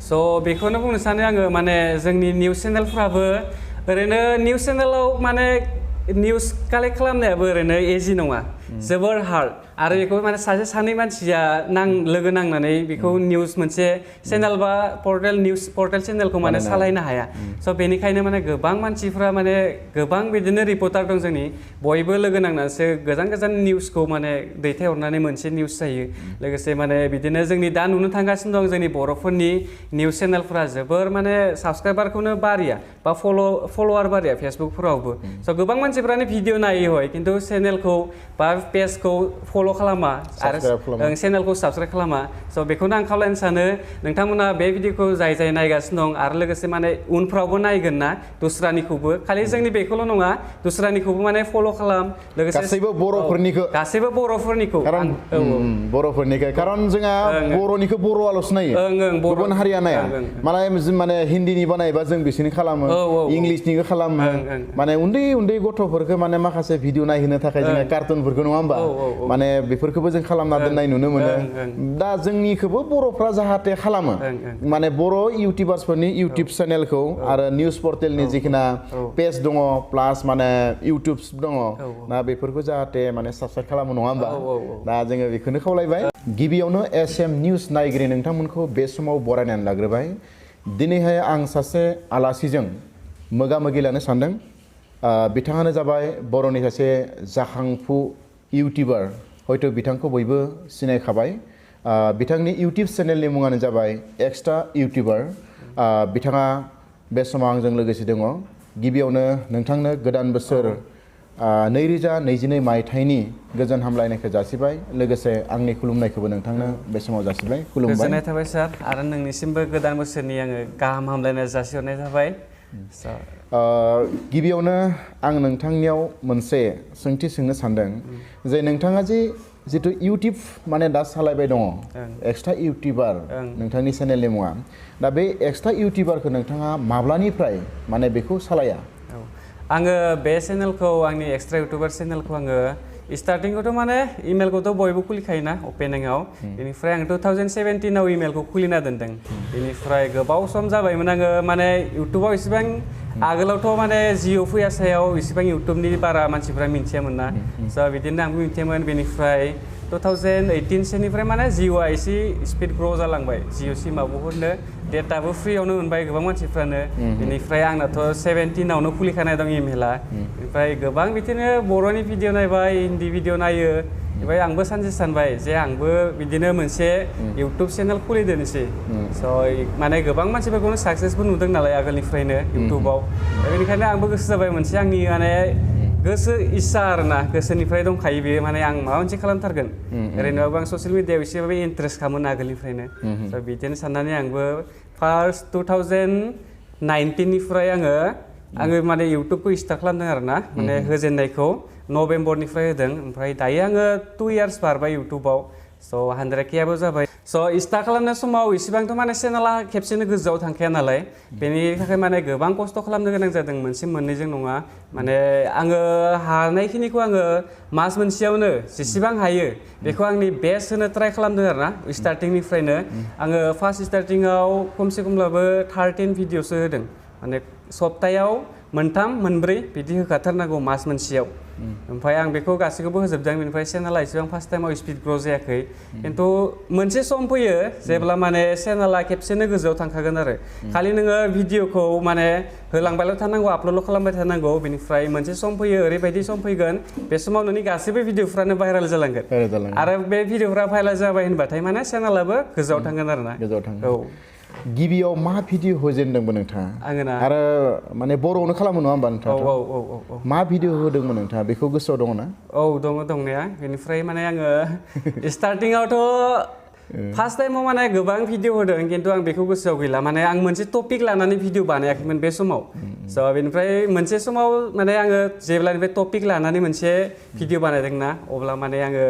स' बेखौनो बुंनो सानो आङो माने जोंनि निउस चेनेलफ्राबो ओरैनो निउस चेनेलाव माने निउस कालेक्ट खालामनायाबो ओरैनो इजि नङा जोबोर हार्ड आरो बेखौ माने सासे सानै मानसिया लोगो नांनानै बेखौ निउस मोनसे चेनेल बा निउस पर्टेल चेनेलखौ माने सालायनो हाया स' बेनिखायनो माने गोबां मानसिफ्रा माने गोबां बिदिनो रिपर्टार दं जोंनि बयबो लोगो नांनानैसो गोजान गोजान निउसखौ माने दैथायहरनानै मोनसे निउस जायो लोगोसे माने बिदिनो जोंनि दा नुनो थांगासिनो दं जोंनि बर'फोरनि निउस चेनेलफोरा जोबोर माने साबसक्राइबारखौनो बारिया बा फल'वार बारिया फेसबुकफोरावबो स' गोबां मानसिफ्रानो भिडिअ नायो हय खिन्थु चेनेलखौ बा पेजखौ फल' खालामा आरो चेनेलखौ साबसक्राइब खालामा स' बेखौनो आं खावलायनो सानो नोंथांमोना बे भिडिअखौ जाय नायगासिनो दं आरो लोगोसे माने उनफ्रावबो नायगोन ना दस्रानिखौबो खालि जोंनि बेखौल' नङा दस्रानिखौबो माने फल' खालाम लोगोसे गासैबो बर'फोरनिखौ बर'फोरनिखौ खारन जोंहा बर'निखौ बर'आल'सो नायो गुबुन हारिया नाया माने हिन्दीनि बानायबा जों बिसोरनि खालामो इंलिसनिखौ खालामो माने उन्दै गथ'फोरखौ माने माखासे भिडिअ नायहोनो थाखाय जोङो कार्टुनफोरखौ नङा होमबा माने बेफोरखौबो जों खालामना दोननाय नुनो मोनो दा जोंनिखौबो बर'फ्रा जाहाथे खालामो माने बर' इउटिउबार्सफोरनि इउटिउब चेनेलखौ आरो निउस पर्टेलनि जिखिना पेज दङ प्लास माने इउटिउब्स दङ ना बेफोरखौ जाहाथे माने साबसक्राइब खालामो नङा होमबा दा जोङो बेखौनो खावलायबाय गिबियावनो SM निउस नायगिरि नोंथांमोनखौ बे समाव बरायनानै लाग्रोबाय दिनैहाय आं सासे आलासिजों मोगा मोगि लानो सानदों बिथाङानो जाबाय बर'नि सासे जाखांफु इउटिउबार हयथ' बिथांखौ बयबो सिनायखाबाय बिथांनि इउटिउब चेनेलनि मुङानो जाबाय एक्सट्रा इउटिउबार बिथाङा बे समाव आंजों लोगोसे दङ गिबियावनो नोंथांनो गोदान बोसोर 2022 मायथाइनि गोजोन हामलायनायखौ जासिबाय लोगोसे आंनि खुलुमनायखौबो नोंथांनो बे समाव जासिबाय खुलुमबाय गोजोननाय थाबाय सार आरो नोंनिसिमबो गोदान बोसोरनि आङो गाहाम हामलायनाय जासिहरनाय थाबाय गिबियावनो आं नोंथांनियाव मोनसे सोंथि सोंनो सानदों जे नोंथाङा जिथु इउटिउब माने दा सालायबाय दङ एक्सट्रा इउटिउबार नोंथांनि चेनेलनि मुङा दा बे एक्सट्रा इउटिउबारखौ नोंथाङा माब्लानिफ्राय माने बेखौ सालाया आङो बे चेनेलखौ आंनि एक्सट्रा इउटिउबार चेनेलखौ आङो स्टार्टिंखौथ' माने इमेलखौथ' बयबो खुलिखायोना अपेनिंआव बेनिफ्राय आं 2017आव इमेलखौ खुलिना दोनदों बेनिफ्राय गोबाव सम जाबायमोन आङो माने इउटिउबाव इसेबां आगोलावथ' माने जिअ फैयासायाव इसेबां इउटिउबनि बारा मानसिफ्रा मिथियामोन ना स' बिदिनो आंबो मिथियामोन बेनिफ्राय 2018 सोनिफ्राय माने जिअ'आ एसे स्पिड ग्र' जालांबाय जिअ सिमा बहुतनो डेटाबो फ्रियावनो मोनबाय गोबां मानसिफ्रानो बेनिफ्राय आंनाथ' 17आवनो खुलिखानाय दं इमेला ओमफ्राय गोबां बिदिनो बर'नि भिडिअ नायबाय हिन्दी भिडिअ नायो ओमफ्राय आंबो सानसे सानबाय जे आंबो बिदिनो मोनसे इउटिउब चेनेल खुलिदोनोसै स' माने गोबां मानसिफोरखौनो साक्सेसबो नुदों नालाय आगोलनिफ्रायनो इउटिउबाव बेनिखायनो आंबो गोसो जाबाय मोनसे आंनि माने गोसो इस्सा आरोना गोसोनिफ्राय दंखायो बेयो माने आं माबा मोनसे खालामथारगोन ओरैनोबाबो आं ससियेल मिडियायाव एसेबाबो इन्टारेस्ट खामोन आगोलनिफ्रायनो स' बिदिनो साननानै आंबो फार्स्ट 2019निफ्राय आङो माने इउटिउबखौ स्टार्ट खालामदों आरोना माने होजेननायखौ नभेम्बरनिफ्राय होदों ओमफ्राय दायो आङो 2 इयार्स बारबाय इउटिउबाव स' 100Kआबो जाबाय स' स्टार्ट खालामनाय समाव इसेबांथ' माने चेनेला खेबसेनो गोजौआव थांखाया नालाय बेनि थाखाय माने गोबां खस्थ' खालामनो गोनां जादों मोनसे मोननैजों नङा माने आङो हानायखिनिखौ आङो मास मोनसेयावनो जेसेबां हायो बेखौ आंनि बेस्ट होनो ट्राइ खालामदों आरोना स्टार्टिंनिफ्रायनो आङो फार्स्ट स्टार्टिंआव खमसे खमब्लाबो 13 भिडिअसो होदों माने सप्तायाव मोनथाम मोनब्रै बिदि होखाथारनांगौ मास मोनसेयाव ओमफ्राय आं बेखौ गासैखौबो होजोबदों बेनिफ्राय चेनेला इसेबां फार्स्ट टाइमाव स्पिड ग्र' जायाखै खिन्थु मोनसे सम फैयो जेब्ला माने चेनेला खेबसेनो गोजौआव थांखागोन आरो खालि नोङो भिडिअखौ माने होलांबायल' थानांगौ आपल'ड खालामबाय थानांगौ बेनिफ्राय मोनसे सम फैयो ओरैबायदि सम फैगोन बे समाव नोंनि गासैबो भिडिअफ्रानो भाइरेल जालांगोन आरो बे भिडिअफ्रा भाइरेल जाबाय होनबाथाय माने चेनेलाबो गोजौआव थांगोन आरोना औ गिबियाव मा भिडिअ होजेनदोंमोन नोंथाङा आङोना आरो माने बर'आवनो खालामो नङा होमबा नोंथाङा औ मा भिडिअ होदोंमोन नोंथाङा बेखौ गोसोआव दङ ना औ दङ दंनाया बेनिफ्राय माने आङो स्टार्टिंआवथ' फार्स्ट टाइमाव माने गोबां भिडिअ होदों खिन्थु आं बेखौ गोसोआव गैला माने आं मोनसे टपिक लानानै भिडिअ बानायाखैमोन बे समाव स' बेनिफ्राय मोनसे समाव माने आङो जेब्लानिफ्राय टपिक लानानै मोनसे भिडिअ बानायदोंना अब्ला माने आङो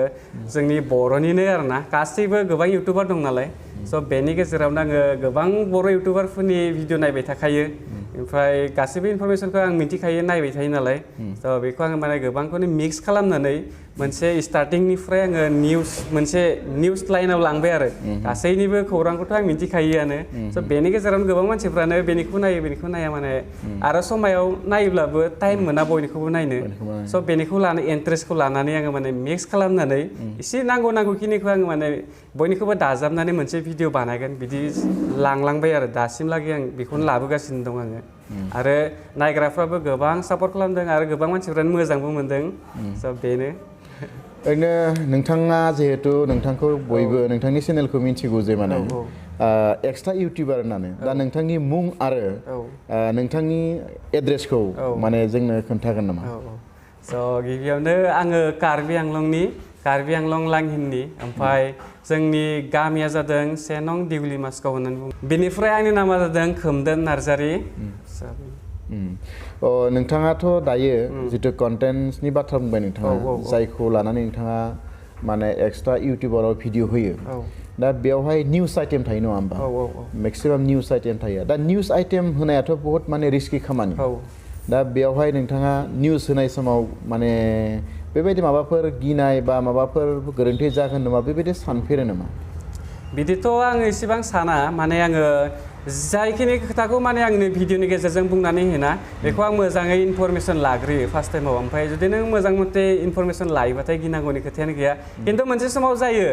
जोंनि बर'निनो आरोना गासैबो गोबां इउटिउबार दं नालाय स' बेनि गेजेरावनो आङो गोबां बर' इउटिउबारफोरनि भिडिअ नायबाय थाखायो ओमफ्राय गासैबो इनफरमेसनखौ आं मिथिखायो नायबाय थायो नालाय स' बेखौ आङो माने गोबांखौनो मिक्स खालामनानै मोनसे स्टार्टिंनिफ्राय आङो मोनसे निउस लाइनाव लांबाय आरो गासैनिबो खौरांखौथ' आं मिथिखायोआनो स' बेनि गेजेरावनो गोबां मानसिफ्रानो बेनिखौ नाया माने आरो समायाव नायोब्लाबो टाइम मोना बयनिखौबो नायनो स' बेनिखौ लानो इन्ट्रेस्टखौ लानानै आङो माने मिक्स खालामनानै एसे नांगौखिनिखौ आङो माने बयनिखौबो दाजाबनानै मोनसे भिडिअ बानायगोन बिदि लांलांबाय आरो दासिमलागै आं बेखौनो लाबोगासिनो दं आङो आरो नायग्राफ्राबो गोबां सापर्ट खालामदों आरो गोबां मानसिफ्रानो मोजांबो मोनदों स' बेनो ओरैनो नोंथाङा जिहेतु नोंथांखौ बयबो नोंथांनि चेनेलखौ मिथिगौ जे माने एक्सट्रा इउटिउबार होननानै दा नोंथांनि मुं आरो नोंथांनि एड्रेसखौ माने जोंनो खोन्थागोन नामा स' गिबियावनो आङो कार्बि आंलं लांहिननि ओमफ्राय जोंनि गामिया जादों 1 नं दिगुलि मासगाव होननानै बुङो बेनिफ्राय आंनि नामा जादों खोमदोन नार्जारि नोंथाङाथ' दायो जितु कन्टेन्टनि बाथ्रा बुंबाय नोंथाङा जायखौ लानानै नोंथाङा माने एक्सट्रा इउटिउबाराव भिडिअ होयो दा बेवहाय निउस आइटेम थायो नङा होमबा मेक्सिमाम निउस आइटेम थायो दा निउस आइटेम होनायाथ' बहुत माने रिस्कि खामानि दा बेवहाय नोंथाङा निउस होनाय समाव माने बेबायदि माबाफोर गिनाय बा माबाफोर गोरोन्थि जागोन नामा बेबायदि सानफेरो नामा बिदिथ' आङो एसेबां साना माने आङो जायखिनि खोथाखौ माने आंनि भिडिअनि गेजेरजों बुंनानै होना बेखौ आं मोजाङै इनफरमेसन लाग्रोयो फार्स्ट टाइमाव ओमफ्राय जुदि नों मोजां मथे इनफरमेसन लायोबाथाय गिनांगौनि खोथायानो गैया खिन्थु मोनसे समाव जायो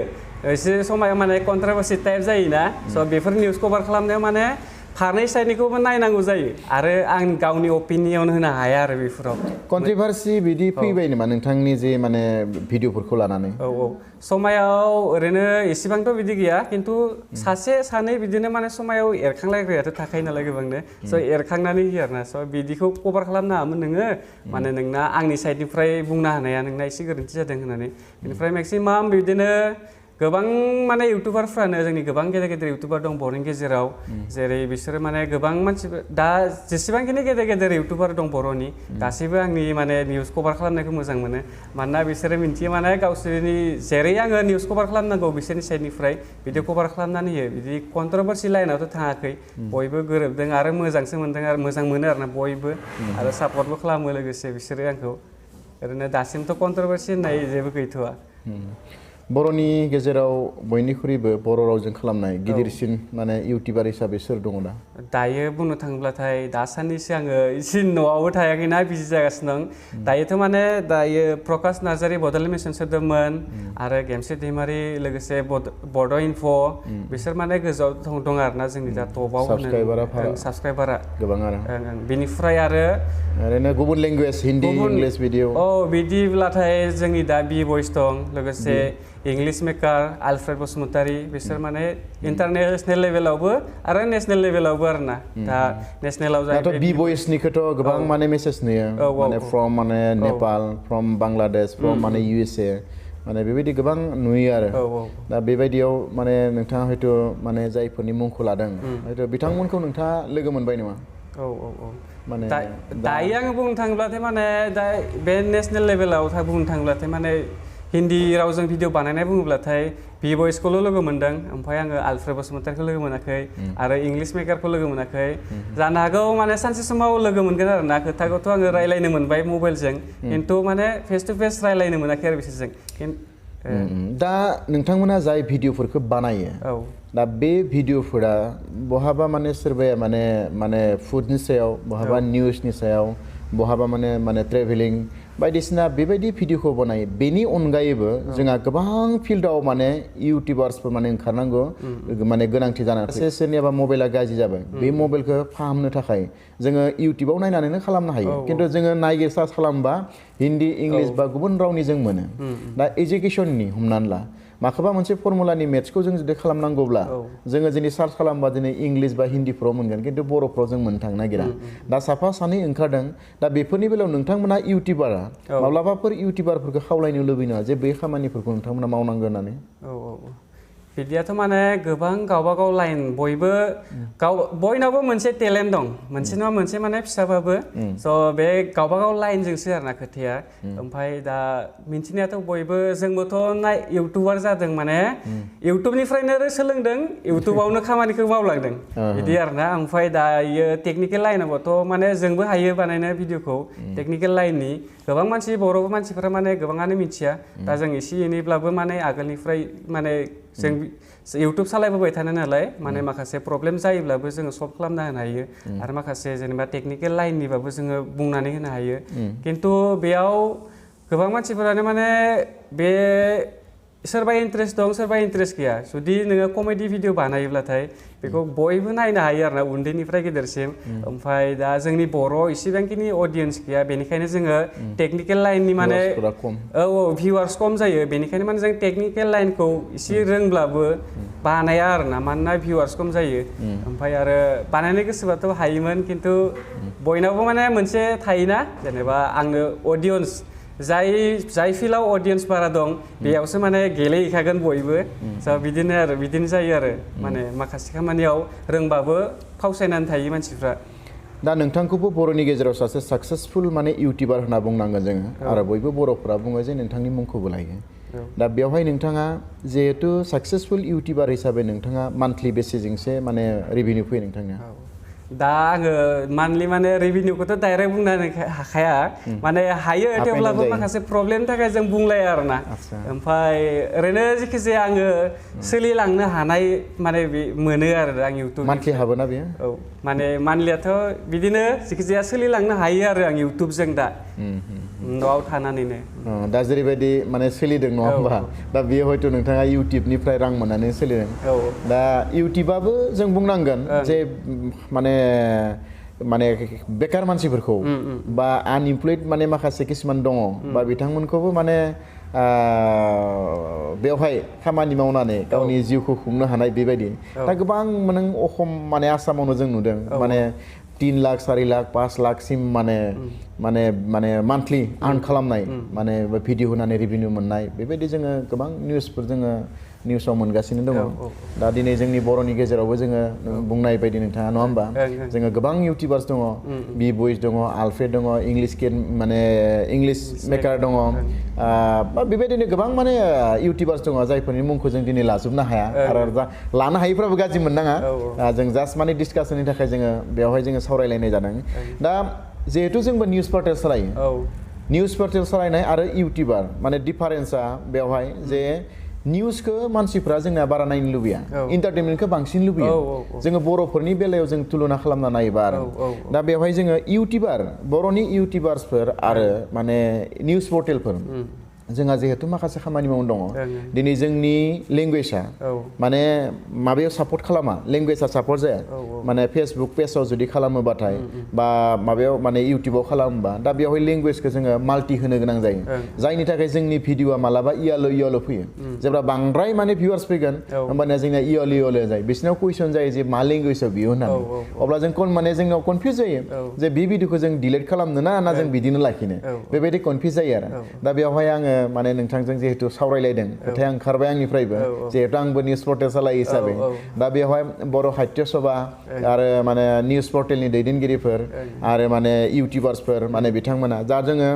एसे समाव माने कन्ट्रभारसि टाइप जायोना स' बेफोर निउस कभार खालामनायाव माने फारनै साइडनिखौबो नायनांगौ जायो आरो आं गावनि अपिनियन होनो हाया आरो बेफोराव कन्ट्रभारसि बिदि फैबाय नामा नोंथांनि जे माने भिडिअफोरखौ लानानै समायाव ओरैनो एसेबांथ' बिदि गैया खिन्थु सासे सानै बिदिनो माने समायाव एरखांलायग्रायाथ' थाखायो नालाय गोबांनो स' एरखांनानै होयो आरोना स' बिदिखौ कभार खालामनो हायामोन नोङो माने नोंना आंनि साइडनिफ्राय बुंनो हानाया नोंना एसे गोरोन्थि जादों होननानै बेनिफ्राय मेक्सिमाम बिदिनो गोबां माने इउटुबारफ्रानो जोंनि गोबां गेदेर इउटुबार दं बर'नि गेजेराव जेरै बिसोरो माने गोबां मानसिफोर दा जेसेबांखिनि गेदेर इउटुबार दं बर'नि गासैबो आंनि माने निउस कभार खालामनायखौ मोजां मोनो मानोना बिसोरो मिन्थियो माने गावसोरनि जेरै आङो निउस कभार खालामनांगौ बिसोरनि साइडनिफ्राय बिदि कभार खालामनानै होयो बिदि कन्ट्रभारसि लाइनावथ' थाङाखै बयबो गोरोबदों आरो मोजांसो मोनदों आरो मोजां मोनो आरोना बयबो आरो सापर्टबो खालामो लोगोसे बिसोरो आंखौ ओरैनो दासिमथ' कन्ट्रभारसि होननाय जेबो गैथ'वा बर'नि गेजेराव बयनिख्रुइबो बर' रावजों खालामनाय गिदिरसिन माने इउटिउबार हिसाबै सोर दङ दा दायो बुंनो थाङोब्लाथाय दासान्दिसो आङो एसे न'आवबो थायाखैना बिजि जागासिनो दं दायोथ' माने दायो प्रकाश नार्जारि बड'लेण्ड मिसन सोदोंमोन आरो गेमस्रि दैमारि लोगोसे बड' इनफ' बिसोर माने गोजौआव दं आरोना जोंनि दा टपआव साबसक्राइबारा गोबां आरो बिनिफ्राय आरो ओरैनो गुबुन लेंगुवेज हिन्दी इंलिश भिडिअ बिदिब्लाथाय जोंनि दा बि भइस दं लोगोसे इंलिश मेकार आलफ्रेड बसुमतारी बिसोर माने इन्टारनेशनेल लेभेलावबो आरो नेशनेल लेभेलावबो आरोना दा नेशनेलाव जाय बि भइसनिखौथ' गोबां माने मेसेज नुयो माने फ्रम माने नेपाल फ्रम बांलादेश फ्रम माने USA माने बेबायदि गोबां नुयो आरो दा बेबायदियाव माने नोंथाङा हयथ' माने जायफोरनि मुंखौ लादों हयथ' बिथांमोनखौ नोंथाङा लोगो मोनबाय नामा माने दायो आङो बुंनो थाङोब्लाथाय माने दा बे नेशनेल लेभेलाव बुंनो थाङोब्लाथाय माने हिन्दी रावजों भिडिअ बानायनाय बुङोब्लाथाय बि भइसखौल' लोगो मोनदों ओमफ्राय आङो आलफ्रेड बसुमतारीखौ लोगो मोनाखै आरो इंलिश मेकारखौ लोगो मोनाखै जानो हागौ माने सानसे समाव लोगो मोनगोन आरोना खोथाखौथ' आङो रायलायनो मोनबाय मबाइलजों खिन्थु माने फेस टु फेस रायलायनो मोनाखै आरो बिसोरजों दा नोंथांमोना जाय भिडिअफोरखौ बानायो दा बे भिडिअफोरा बहाबा माने सोरबाया माने फुडनि सायाव बहाबा निउसनि सायाव बहाबा माने ट्रेभेलिं बायदिसिना बेबायदि भिडिअखौ बानायो बेनि अनगायैबो जोंहा गोबां फिल्डआव माने इउटिउबार्सफोर माने ओंखारनांगौ माने गोनांथि जानानै फैयो सोरनियाबा मबाइला गाज्रि जाबाय बे मबाइलखौ फाहामनो थाखाय जोङो इउटिउबाव नायनानैनो खालामनो हायो खिन्थु जोङो नायगिर सार्च खालामबा हिन्दी इंलिश बा गुबुन रावनि जों मोनो दा एजुकेसननि हमनानै ला माखौबा मोनसे फर्मुलानि मेथ्सखौ जों जुदि खालामनांगौब्ला जोङो दिनै सार्च खालामबा दिनै इंलिश बा हिन्दीफ्राव मोनगोन खिन्थु बर'फ्राव जों मोननो थांनो नागिरा दा साफा सानै ओंखारदों दा बेफोरनि बेलायाव नोंथांमोना इउटिउबारा माब्लाबाफोर इउटिउबारफोरखौ खावलायनो लुबैनो जे बे खामानिफोरखौ नोंथांमोना मावनांगौ होननानै बिदियाथ' माने गोबां गावबा गाव लाइन बयबो बयनावबो मोनसे टेलेन्ट दं मोनसे नङा मोनसे माने फिसाबाबो स' बे गावबा गाव लाइनजोंसो आरोना खोथाया ओमफ्राय दा मिन्थिनायाथ' बयबो जोंबोथ' इउटुबार जादों माने इउटुबनिफ्रायनो सोलोंदों इउटुबावनो खामानिखौ मावलांदों बिदि आरोना ओमफ्राय दायो टेकनिकेल लाइनावबोथ' माने जोंबो हायो बानायनो भिडिअखौ टेकनिकेल लाइननि गोबां मानसि बर' मानसिफोरा माने गोबाङानो मिथिया दा जों एसे एनैब्लाबो माने आगोलनिफ्राय माने जों इउटुब सालायबोबाय थानो नालाय माने माखासे प्रब्लेम जायोब्लाबो जोङो सल्भ खालामना होनो हायो आरो माखासे जेनेबा टेकनिकेल लाइननिबाबो जोङो बुंनानै होनो हायो खिन्थु बेयाव गोबां मानसिफोरानो माने बे सोरबा इन्ट्रेस्ट दं सोरबा इन्ट्रेस्ट गैया जुदि नोङो कमेडि भिडिअ बानायोब्लाथाय बेखौ बयबो नायनो हायो आरोना उन्दैनिफ्राय गेदेरसिम ओमफ्राय दा जोंनि बर'आव इसेबांखिनि अडियन्स गैया बेनिखायनो जोङो टेकनिकेल लाइननि माने भिउवार्स खम जायो बेनिखायनो माने जों टेकनिकेल लाइनखौ एसे रोंब्लाबो बानाया आरोना मानोना भिउवार्स खम जायो ओमफ्राय आरो बानायनो गोसोबाथ' हायोमोन खिन्थु बयनावबो माने मोनसे थायोना जेनेबा आंनो अडियन्स जाय फिल्डआव अडियन्स बारा दं बेयावसो माने गेलेहैखागोन बयबो स' बिदिनो जायो आरो माने माखासे खामानियाव रोंबाबो फावसायनानै थायो मानसिफ्रा दा नोंथांखौबो बर'नि गेजेराव सासे साक्सेसफुल माने इउटिउबार होनना बुंनांगोन जोङो आरो बयबो बर'फोरा बुङो जे नोंथांनि मुंखौबो लायो दा बेवहाय नोंथाङा जिहेतु साक्सेसफुल इउटिउबार हिसाबै नोंथाङा मान्थलि बेसिसजोंसो माने रेभिनिउ फैयो नोंथांनिया दा आङो मान्थलि माने रेभिनिउखौथ' डाइरेक्ट बुंनो हाखाया माने हायो थेवब्लाबो माखासे प्रब्लेमनि थाखाय जों बुंलाया आरोना ओमफ्राय ओरैनो जेखि जाया आङो सोलिलांनो हानाय माने मोनो आरो आं इउटुब मान्थलि हाबोना बेयो औ माने मान्थलियाथ' बिदिनो जेखि जाया सोलिलांनो हायो आरो आं इउटुबजों दा न'आव थानानैनो दा जेरैबायदि माने सोलिदों नङा होमबा दा बेयो हयथ' नोंथाङा इउटुबनिफ्राय रां मोननानै सोलिदों दा इउटुबाबो जों बुंनांगोन जे माने बेकार मानसिफोरखौ बा आनइमप्लयड माने माखासे किसुमान दङ बा बिथांमोनखौबो माने बेवहाय खामानि मावनानै गावनि जिउखौ खुंनो हानाय बेबायदि दा गोबां नों अखम माने आसामावनो जों नुदों माने 3 लाख 4 लाख 5 लाखसिम माने मान्थलि आर्न खालामनाय माने भिडिअ होनानै रेभिनिउ मोननाय बेबायदि जोङो गोबां निउसफोर जोङो निउसाव मोनगासिनो दङ दा दिनै जोंनि बर'नि गेजेरावबो जोङो बुंनाय बायदि नोंथाङा नङा होमबा जोङो गोबां इउटिउबार्स दङ बि बयस दङ आलफ्रेड दङ इंलिश मेकार दङ बा बेबायदिनो गोबां माने इउटिउबार्स दङ जायफोरनि मुंखौ जों दिनै लाजोबनो हाया आरो लानो हायैफ्राबो गाज्रि मोननाङा जों जास्ट माने डिसकासननि थाखाय जोङो बेवहाय जोङो सावरायलायनाय जादों दा जिहेथु जोंबो निउस पर्टेल सालायो निउस पर्टेल सालायनाय आरो इउटिउबार माने डिफारेन्सआ बेवहाय जे निउसखौ मानसिफ्रा जोंना बारा नायनो लुबैया इन्टारटेनमेन्टखौ बांसिन लुबैयो जोङो बर'फोरनि बेलायाव जों तुलना खालामना नायोबा आरो दा बेवहाय जोङो इउटिउबार बर'नि इउटिउबार्सफोर आरो माने निउस पर्टेलफोर जोंहा जिहेतु माखासे खामानि मावनो दङ दिनै जोंनि लेंगुवेजआ माने माबायाव सापर्ट खालामा लेंगुवेजआ सापर्ट जाया माने फेसबुक पेजाव जुदि खालामोबाथाय बा माबायाव माने इउटिउबाव खालामोबा दा बेवहाय लेंगुवेजखौ जोङो माल्टि होनो गोनां जायो जायनि थाखाय जोंनि भिडिअआ मालाबा इयाल' फैयो जेब्ला बांद्राय माने भिउवार्स फैगोन होमबानिया जोंना इयाल' जायो बिसोरनाव कुइसन जायो जे मा लेंगुवेजआव बियो होननानै अब्ला जों माने जोंनाव कनफिउज जायो जे बे भिडिअखौ जों डिलिट खालामनो ना जों बिदिनो लाखिनो बेबायदि कनफिउज जायो आरो दा बेवहाय आङो माने नोंथांजों जिहेतु सावरायलायदों खोथाया ओंखारबाय आंनिफ्रायबो जिहेतु आंबो निउस पर्टेल सालायो हिसाबै दा बेवहाय बर' साहित्य सभा आरो माने निउस पर्टेलनि दैदेनगिरिफोर आरो माने इउटिउबार्सफोर माने बिथांमोना जा जोङो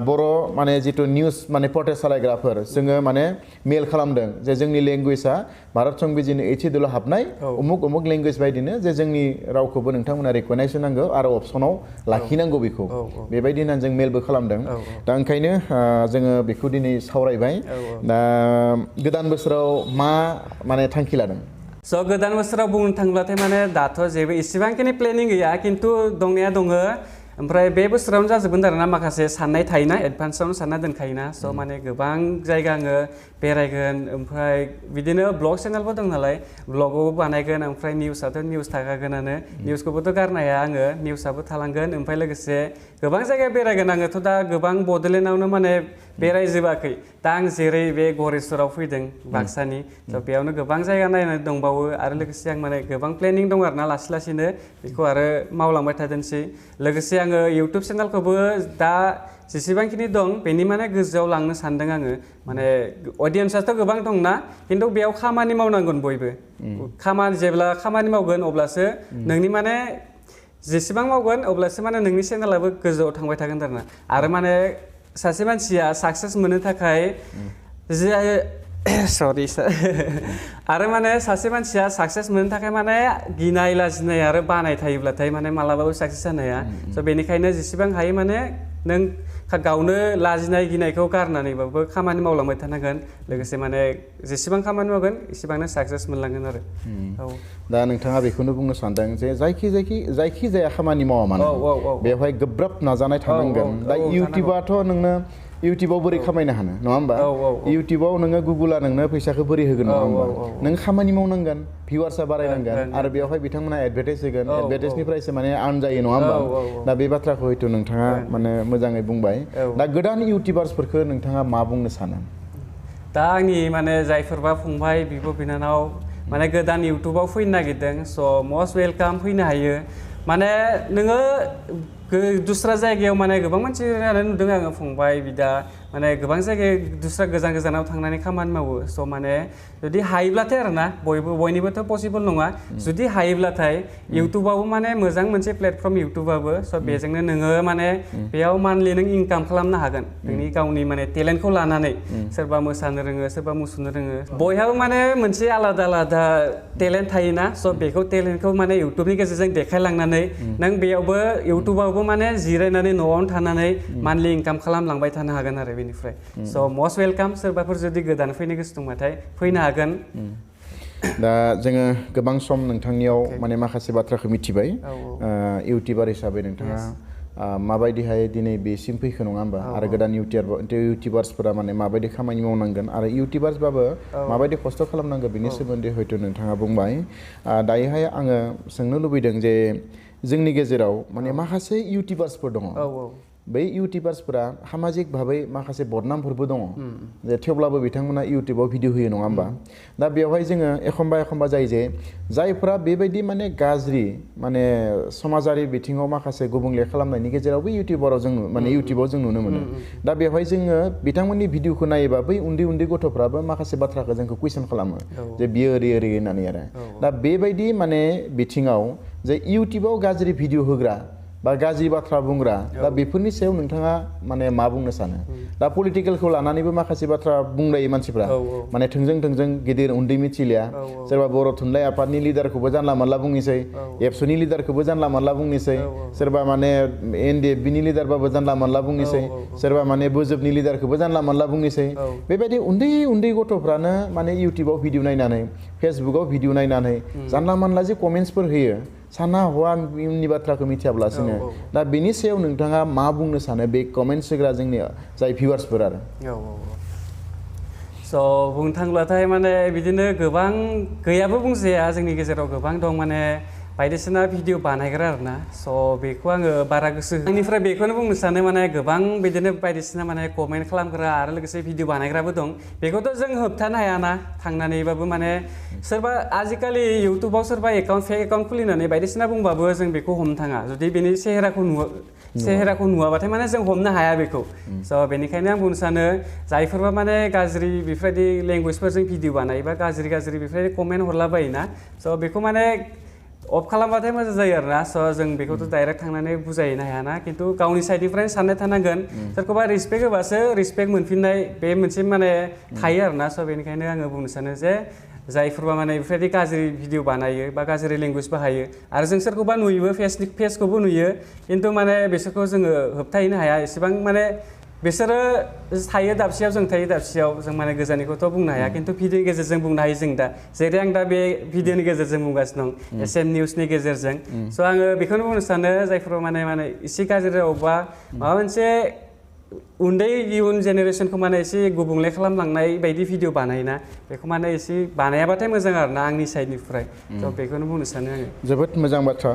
बर' माने जितु निउस माने पर्टेल सालायग्राफोर जोङो माने मेल खालामदों जे जोंनि लेंगुवेजआ भारत संबिजिरनि एथिदुल हाबनाय उमुक लेंगुवेज बायदिनो जे जोंनि रावखौबो नोंथांमोना रेकगनाइज होनांगौ आरो अपसनाव लाखिनांगौ बेखौ बेबायदि होननानै जों मेलबो खालामदों दा ओंखायनो जोङो बेखौ दिनै सावरायबाय दा गोदान बोसोराव मा माने थांखि लादों स' गोदान बोसोराव बुंनो थांब्लाथाय माने दाथ' जेबो इसेबांखिनि प्लेनिं गैया खिन्थु दंनाया दङ ओमफ्राय बे बोसोरावनो जाजोबगोन आरोना माखासे साननाय थायोना एडभान्सआवनो सानना दोनखायोना स' माने गोबां जायगा आङो बेरायगोन ओमफ्राय बिदिनो ब्लग चेनेलबो दं नालाय ब्लगआवबो बानायगोन ओमफ्राय निउसआथ' निउस थाखागोनानो निउसखौबोथ' गारनो हाया आङो निउसआबो थालांगोन ओमफ्राय लोगोसे गोबां जायगा बेरायगोन आङोथ' दा गोबां बड'लेण्डआवनो माने बेरायजोबाखै दा आं जेरै बे गरेस्वराव फैदों बाक्सानि थ' बेयावनो गोबां जायगा नायनानै दंबावो आरो लोगोसे आं माने गोबां प्लेनिं दं आरोना लासै लासैनो बेखौ आरो मावलांबाय थादोंसै लोगोसे आङो इउटुब चेनेलखौबो दा जेसेबांखिनि दं बेनि माने गोजौआव लांनो सानदों आङो माने अडियेन्सआथ' गोबां दंना खिन्थु बेयाव खामानि मावनांगोन बयबो जेब्ला खामानि मावगोन अब्लासो नोंनि माने जेसेबां मावगोन अब्लासो माने नोंनि चेनेलाबो गोजौआव थांबाय थागोन आरो माने सासे मानसिया साक्सेस मोननो थाखाय सरि आरो माने सासे मानसिया साक्सेस मोननो थाखाय माने गिनाय लाजिनाय आरो बानाय थायोब्लाथाय माने मालाबाबो साक्सेस जानो हाया स' बेनिखायनो जेसेबां हायो माने नों गावनो लाजिनाय गिनायखौ गारनानैबाबो खामानि मावलांबाय थानांगोन लोगोसे माने जेसेबां खामानि मावगोन एसेबांनो साक्सेस मोनलांगोन आरो दा नोंथाङा बेखौनो बुंनो सानदों जे जायखि जाया खामानि मावा मानो बेवहाय गोब्राब नाजानाय थानांगोन दा इउटिउबाथ' नोंनो इउटिउबाव बोरै खामायनो हानो नङा होमबा इउटिउबाव नोङो गुगोला नोंनो फैसाखौ बोरै होगोन नङा होमबा नों खामानि मावनांगोन भिउवार्सआ बारायनांगोन आरो बेवहाय बिथांमोना एडभार्टाइज होगोन एडभार्टाइजनिफ्रायसो माने आर्न जायो नङा होमबा दा बे बाथ्राखौ हयथ' नोंथाङा माने मोजाङै बुंबाय दा गोदान इउटिउबार्सफोरखौ नोंथाङा मा बुंनो सानो दा आंनि माने जायफोरबा फंबाय बिब' बिनानाव माने गोदान इउटुबाव फैनो नागिरदों स' मस्ट वेलकाम फैनो हायो माने नोङो दस्रा जायगायाव माने गोबां मानसियानो नुदों आङो फंबाय बिदा माने गोबां जायगायाव दस्रा गोजानाव थांनानै खामानि मावो स' माने जुदि हायोब्लाथाय आरोना बयनिबोथ' पसिबल नङा जुदि हायोब्लाथाय इउटुबावबो माने मोजां मोनसे प्लेटफर्म इउटुबाबो स' बेजोंनो नोङो माने बेयाव मान्थलि नों इनकाम खालामनो हागोन नोंनि गावनि माने टेलेन्टखौ लानानै सोरबा मोसानो रोङो सोरबा मुसुरनो रोङो बयहाबो माने मोनसे आलादा टेलेन्ट थायोना स' बेखौ टेलेन्टखौ माने इउटुबनि गेजेरजों देखायलांनानै नों बेयावबो इउटुबावबो माने जिरायनानै न'आवनो थानानै मान्थलि इनकाम खालामलांबाय थानो हागोन आरो बेनिफ्राय स' मस्ट वेलकाम सोरबाफोर जुदि गोदान फैनो गोसो दंबाथाय फैनो हागोन दा जोङो गोबां सम नोंथांनियाव माने माखासे बाथ्राखौ मिथिबाय इउटिउबार हिसाबै नोंथाङा माबायदिहाय दिनै बेसिम फैखो नङा होमबा आरो गोदान इउटिउबार्सफोरा माने माबायदि खामानि मावनांगोन आरो इउटिउबार्सबाबो माबायदि खस्थ' खालामनांगोन बेनि सोमोन्दै हयथ' नोंथाङा बुंबाय दायोहाय आङो सोंनो लुबैदों जे जोंनि गेजेराव माने माखासे इउटिउबार्सफोर दङ बै इउटिउबार्सफोरा सामाजिक भाबै माखासे बदनामफोरबो दङ जे थेवब्लाबो बिथांमोना इउटिउबाव भिडिअ होयो नङा होमबा दा बेवहाय जोङो एखमबा जायो जे जायफ्रा बेबायदि माने गाज्रि माने समाजारि बिथिङाव माखासे गुबुंले खालामनायनि गेजेरावबो इउटिउबाव जों नुनो मोनो दा बेवहाय जोङो बिथांमोननि भिडिअखौ नायोबा बै उन्दै गथ'फ्राबो माखासे बाथ्राखौ जोंखौ कुइसन खालामो जे बियो ओरै होननानै आरो दा बेबायदि माने बिथिङाव जे इउटिउबाव गाज्रि भिडिअ होग्रा बा गाज्रि बाथ्रा बुंग्रा दा बेफोरनि सायाव नोंथाङा माने मा बुंनो सानो दा पलिटिकेलखौ लानानैबो माखासे बाथ्रा बुंलायो मानसिफ्रा माने थोंजों गिदिर उन्दै मिथिलिया सोरबा बर' थुनलाइ आफादनि लिडारखौबो जानला मोनला बुंनोसै एबसुनि लिडारखौबो जानला मोनला बुंनोसै सोरबा माने एनडिएफबिनि लिडारबाबो जानला मोनला बुंनोसै सोरबा माने बोजोबनि लिडारखौबो जानला मोनला बुंनोसै बेबायदि उन्दै गथ'फ्रानो माने इउटिउबाव भिडिअ नायनानै फेसबुकाव भिडिअ नायनानै जानला मोनला जे कमेन्ट्सफोर होयो साना हौवानि बाथ्राखौ मिथियाब्लासिनो दा बेनि सायाव नोंथाङा मा बुंनो सानो बे कमेन्ट्स होग्रा जोंनि जाय भिउवार्सफोर आरो स' बुंनो थाङोब्लाथाय माने बिदिनो गोबां गैयाबो बुंजाया जोंनि गेजेराव गोबां दं माने बायदिसिना भिडिअ बानायग्रा आरोना स' बेखौ आङो बारा गोसो आंनिफ्राय बेखौनो बुंनो सानो माने गोबां बिदिनो बायदिसिना माने कमेन्ट खालामग्रा आरो लोगोसे भिडिअ बानायग्राबो दं बेखौथ' जों होबथानो हायाना थांनानैबाबो माने सोरबा आजिखालि इउटुबाव सोरबा फेक एकाउन्ट खुलिनानै बायदिसिना बुंबाबो जों बेखौ हमनो थाङा जुदि बेनि सेहेराखौ नुवाबाथाय माने जों हमनो हाया बेखौ स' बेनिखायनो आं बुंनो सानो जायफोरबा माने गाज्रि बेफोरबायदि लेंगुवेजफोरजों भिडिअ बानायोबा गाज्रि बेफोरबायदि कमेन्ट हरलाबायोना स' बेखौ माने अफ खालामबाथाय मोजां जायो आरोना स' जों बेखौथ' डाइरेक्ट थांनानै बुजायहैनो हायाना खिन्थु गावनि साइडनिफ्राय साननाय थानांगोन सोरखौबा रिसपेक्ट होबासो रिसपेक्ट मोनफिननाय बे मोनसे माने थायो आरोना स' बेनिखायनो आङो बुंनो सानो जे जायफोरबा माने बेफोरबायदि गाज्रि भिडिअ बानायो बा गाज्रि लेंगुवेज बाहायो आरो जों सोरखौबा नुयोबो फेसखौबो नुयो खिन्थु माने बिसोरखौ जोङो होबथाहैनो हाया एसेबां माने बिसोरो थायो दाबसेयाव जों थायो दाबसेयाव जों माने गोजाननिखौथ' बुंनो हाया खिन्थु भिडिअनि गेजेरजों बुंनो हायो जों दा जेरै आं दा बे भिडिअनि गेजेरजों बुंगासिनो दं एसएन निउसनि गेजेरजों स' आङो बेखौनो बुंनो सानो जायफोराव माने एसे गाज्रि रावबा माबा मोनसे उन्दै इयुन जेनेरेसनखौ माने एसे गुबुंले खालामलांनाय बायदि भिडिअ बानायोना बेखौ माने एसे बानायाबाथाय मोजां आरोना आंनि साइडनिफ्राय स' बेखौनो बुंनो सानो आङो जोबोद मोजां बाथ्रा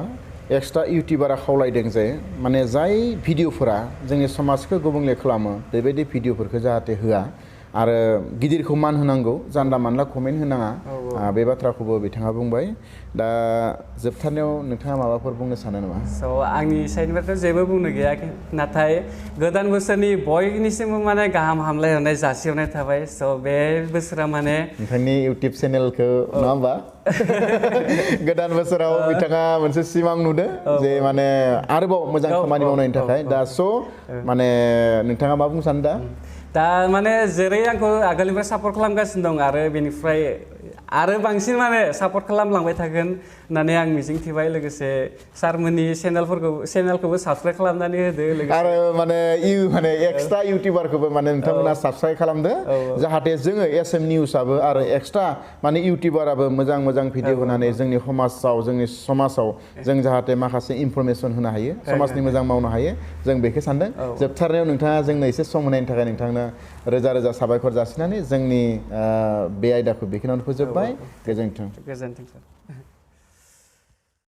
एक्सट्रा इउटिउबारा खावलायदों जे माने जाय भिडिअफोरा जोंनि समाजखौ गुबुंले खालामो बेबायदि भिडिअफोरखौ जाहाथे होआ आरो गिदिरखौ मान होनांगौ जानला मानला कमेन्ट होनाङा बे बाथ्राखौबो बिथाङा बुंबाय दा जोबथारनायाव नोंथाङा माबाफोर बुंनो सानो नामा स' आंनि साइडनिफ्रायथ' जेबो बुंनो गैया नाथाय गोदान बोसोरनि बयनिसिमबो माने गाहाम हामलायहरनाय जासिहरनाय थाबाय स' बे बोसोरा माने नोंथांनि इउटिउब चेनेलखौ नङा होमबा गोदान बोसोराव बिथाङा मोनसे सिमां नुदों जे माने आरोबाव मोजां खामानि मावनायनि थाखाय दा स' माने नोंथाङा मा बुंनो सानो दा माने जेरै आंखौ आगोलनिफ्राय सापर्ट खालामगासिनो दं आरो बेनिफ्राय आरो बांसिन माने सापर्ट खालामलांबाय थागोन होननानै आं मिजिंथिबाय लोगोसे सारमोननि चेनेलखौबो साबस्क्राइब खालामनानै होदो आरो माने एक्सट्रा इउटिउबारखौबो माने नोंथांमोना साबस्क्राइब खालामदो जाहाथे जोङो एसएम निउसआबो आरो एक्सट्रा माने इउटिउबाराबो मोजां मोजां भिडिअ होनानै जोंनि समाजाव जों जाहाथे माखासे इनफरमेसन होनो हायो समाजनि मोजां मावनो हायो जों बेखौ सानदों जोबथारनायाव नोंथाङा जोंनो एसे सम होनायनि थाखाय नोंथांनो रोजा रोजा साबायखर जासिनानै जोंनि बे आयदाखौ बेखिनियावनो फोजोबबाय गोजोन्थों सार